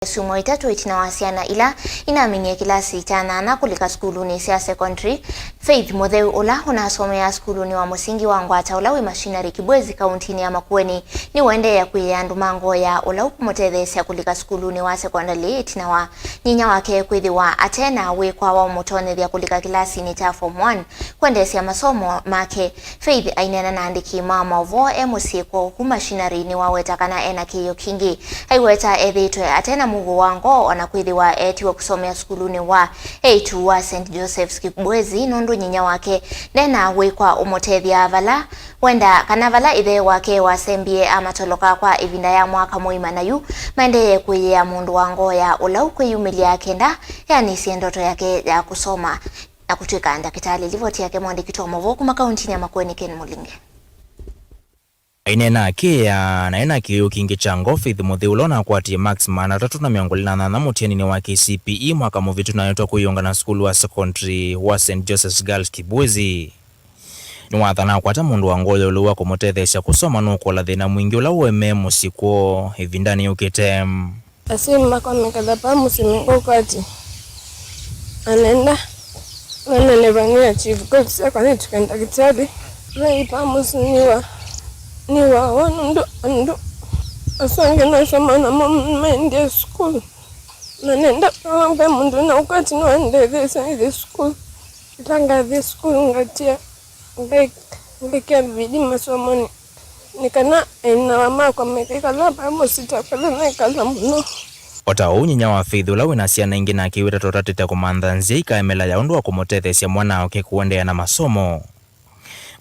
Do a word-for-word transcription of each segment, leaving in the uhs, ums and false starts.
Syumwa itatũ ĩtina wa syana ila inaminie kĩlasi kya nyanya kũlika sukulunĩ sya secondary, Faith Mũtheu, ũla ũnasomeaa sukulunĩ wa mũsingi wa Ngwata ũla wĩ Machinery Kibwezi, kauntinĩ ya Makueni, nĩũendee kwĩĩa andũ ma Ngoya ũla ũkũmũtetheesya kũlika sukulunĩ wa sekondalĩ ĩtina wa nyinya wake kwĩthĩwa ate na wĩkwa wa ũmũtonyethya kũlika kĩlasinĩ kya form one kwendeesya masomo make. Faith aineena na andĩki ma maũvoo e mũsyĩ kwoo ku Machinery nĩwaweta kana ena kĩĩo kingĩ. Aiweta ethĩĩtwe ate na mũuo wa ngoo, o na kwĩthĩwa eetiwe kũsomea sukulunĩ wa A two wa Saint Joseph's Kibwezi nũndũ nyinya wake ndena wĩkwa ũmũtethya vala wenda kana vala ĩthe wake wasembie amatoloka kwa ĩvinda ya mwaka mũima, na yu maendee kwĩyĩa mũndũ wa Ngoya ũla ũkwĩyumĩlya kenda eanĩsye ndoto yake ya kũsoma na kũtw'ĩka ndakĩtalĩ. Livoti yake mwandĩki wa maũvoo kuma kauntinĩ ya Makueni, Ken Mũlinge. Aineena akĩĩa na ena kĩĩo kingĩ kya ngoo, Faith Mũtheu, ũla ũnakwatie marks maana atatũ na mĩongo ĩlĩ na nyanya mũtianinĩ wa K C P E mwaka mũvĩtu, na aetwa kwĩyũnga na sukulu wa secondary wa Saint Joseph's Girls Kibwezi. Nĩwathana akwata mũndũ wa Ngoya ũla wa kũmũtetheesya kũsoma nũkũla thĩna mwingĩ ũla ũemee mũsyĩ kwoo ĩvindanĩ yũkĩte. Asyai makwa mekala paa mũsyĩ mekũkwati. Na nenda nonane vania chief goals syakwa nĩtw'ĩke ndakĩtalĩ. Naĩ paa mũsyĩ nĩwa nĩwawa nũndũ andũ asu angĩ nasoma namo maendie sukulu. Na nenda ve mũndũ na ũkwati nĩwandetheesya nĩthi sukulu. Ĩla ngathi sukulu ngatia ngai- ngaikĩa bidii masomonĩ. Nĩ kana ĩnawa makwa mekĩkala vamwe sitakala naĩkala mũno. O ta ũu, nyinya wa Faith, ũla wĩna syana ingĩ, nake wĩtata ũtatĩte kũmantha nzĩa ikaemela ya ũndũ wa kũmũtetheesya mwana wake kũendeea na masomo.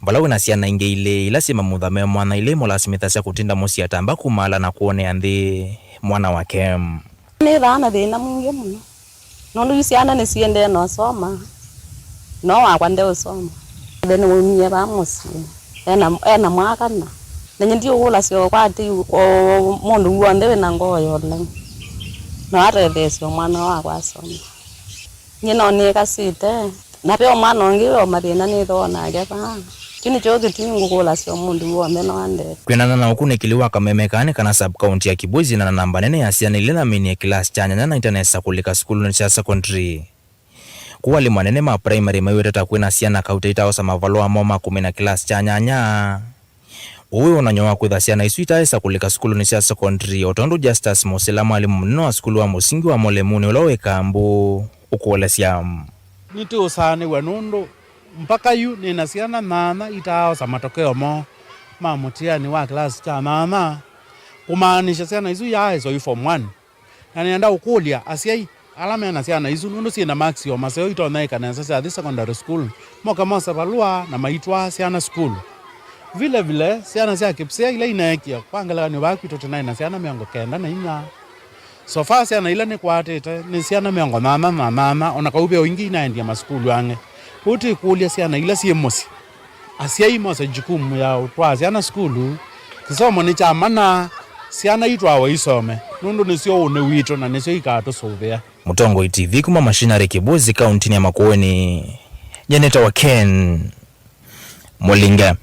Vala wĩna syana ingĩ ilĩ ila syĩ mamutha me mwana, ila imũlasimĩthasya kũtinda mũsyĩ atamba kumaala na kũonea nthĩ mwana wake. Nĩthaa na thĩna mwingĩ mũno. Nũndũ yu syana nĩsiendee na ũsoma, no wakwa ndeũsoma. Ĩthe nĩwaumie vaa mũsyĩ, ena, ena mwaka na. Na nyie ndiũkũlasya ũkwati o mũndũ w'onthe wĩna ngoo ya ũlau. No atetheesye o mwana wakwa asome. Nyie no nĩkasĩte, na ve o mwana ũngĩ o mathĩna nĩthoo nake vaa. Kyu nĩkyo kĩtumi ngũkũlasya o mũndũ w'onthe no andete. Kwĩanana na ũkunĩkĩli wa kameme kaa nĩ kana sub-county ya Kibwezi ĩna na namba nene ya syana ila inaminie kĩlasi kya nyanya na itanesa kũlika sukulunĩ sya secondary. Kũu alimũ anene ma primary maiweta ta kwĩna syana kauta itaosa mavalũa moo ma kũmina kĩlasi kya nyanya. Ũu wĩ wonany'o wa kwĩtha syana isu itaaĩsa kũlika sukulunĩ sya secondary, o tondũ Justus Mũsila, mwalimũ mũnene wa sukulu wa mũsingi wa Mũlemũnĩ ũla wĩ Kambu, ũkũelesya. Nĩtũũsaanĩw'a nũndũ mpaka yu nĩ na syana nyanya itaaosa matokeo moo ma mũtiani wa kĩlasi kya nyanya, kũmaanisha syana isu yaaĩswa i form one. Na nĩenda ũkũlya asyai ala me na syana isu, nũndũ syĩ na maksi o maseo itonya ĩka nesa syathi secondary school, moke mose valũa na maitwaa syana sukulu. Vile vile, syana sya Kipsea ila ineekie, kwa ngelekany'o, vaa kwitũ tũnaĩ na syana mĩongo kenda na inya. So far, syana ila nĩkwatĩte nĩ syana mĩongo nyanya na nyanya, o na kau ve o ingĩ inaendie masukulu angĩ. Kwoou twĩkũlya syana ila syĩ mũsyĩ. Asyai mose jukumu ya ũtwaa syana sukulu. Kĩsomo nĩ kya mana, syana itwawe isome, nũndũ nĩsyo ũnĩ witũ na nĩsyo ikatũsũvĩa. Mũtongoi T V kuma Machinery Kibwezi, kauntinĩ ya Makueni, nyie nĩtawa Ken Mũlinge.